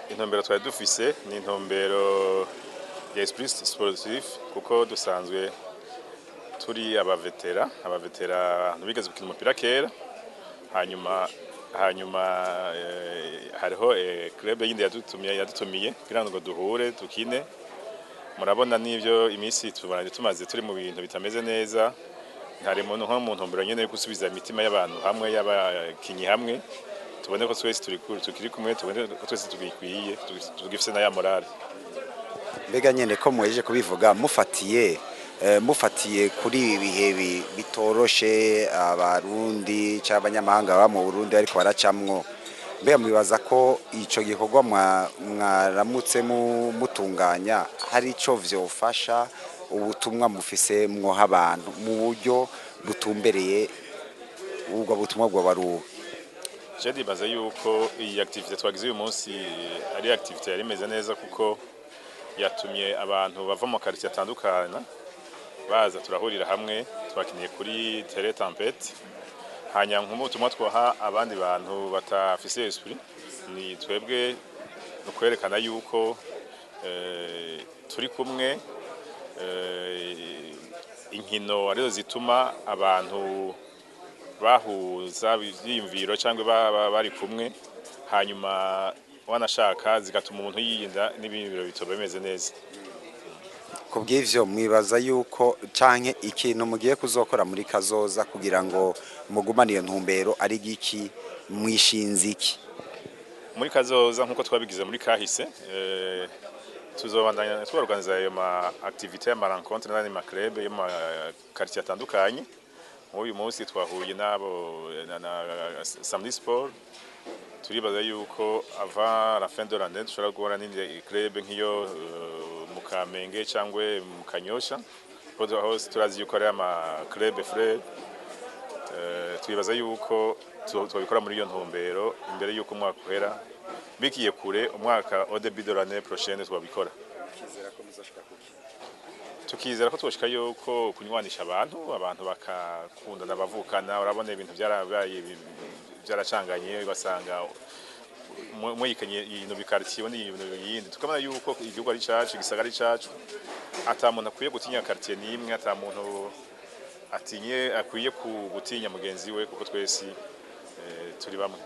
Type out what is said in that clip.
Intumbero twari dufise ni intumbero ya esprit sportif, kuko dusanzwe turi aba vétérans, abantu bigeze gukina umupira kera. Hanyuma hariho club yindi yadutumiye kugira ngo duhure dukine. Murabona n'ivyo iminsi tubona tumaze turi mu bintu bitameze neza. Hari muntu nko mu ntumbero nyene yo gusubiza imitima y'abantu hamwe, y'abakinyi hamwe, tubone ko twese tukiri kumwe, tubone ko twese tugikwiye, tugifise na ya morale. Mbega nyene ko muhejeje kubivuga, mufatiye kuri ibi bihe bitoroshe Abarundi cyangwa abanyamahanga baba mu Burundi ariko baracamwo, mbega mwibaza ko ico gikorwa mwaramutse mutunganya hari ico vyofasha? Ubutumwa mufise mwoha abantu mu buryo butumbereye, ubwo butumwa bwoba ari ubu? Je ndibaza yuko iyi activité twagize uyu munsi ari activité yari imeze neza, kuko yatumye abantu bava mu quartier atandukana baza turahurira hamwe, twakiniye kuri terrain Tempête. Hanyuma nk'ubutumwa twaha abandi bantu batafise esprit ni twebwe, ni ukwerekana yuko turi kumwe, inkino arizo zituma abantu bahuza ivyiyumviro cyangwa bari kumwe, hanyuma wanashaka zigatuma umuntu yirinda n'ibiyumviro bitoba bimeze neza. Ku bw'ivyo, mwibaza yuko canke ikintu mugiye kuzokora muri kazoza kugira ngo mugumane iyo ntumbero ari giki? Mwishinze iki? Muri kazoza, nk'uko twabigize muri kahise, tuzobandanya tworganiza ayo ma activité y'ama rencontre n'andi ma club yo mu quartier atandukanye. Nk'uyu munsi twahuye n'abo na Samedi Sport. Turibaza yuko avant la fin de l'année dushobora guhura n'indi club nk'iyo mu Kamenge cyangwa mu Kanyosha, kuko hose turazi yuko ari ama club frère. Twibaza yuko twabikora muri iyo ntumbero imbere yuko umwaka uhera, bikiye kure umwaka, au début de l'année prochaine twabikora. Tukizera ko twoshika yuko kunywanisha abantu, abantu bakakundana, bavukana. Urabona ibintu byarabaye, byaracanganye, ugasanga umwe yikanye ibintu bi quartier, undi ibintu yindi. Tukabona yuko igihugu ari cacu, igisagara ari cacu, ata muntu akwiye gutinya quartier n'imwe, ata muntu atinye akwiye gutinya mugenzi we, kuko twese turi bamwe.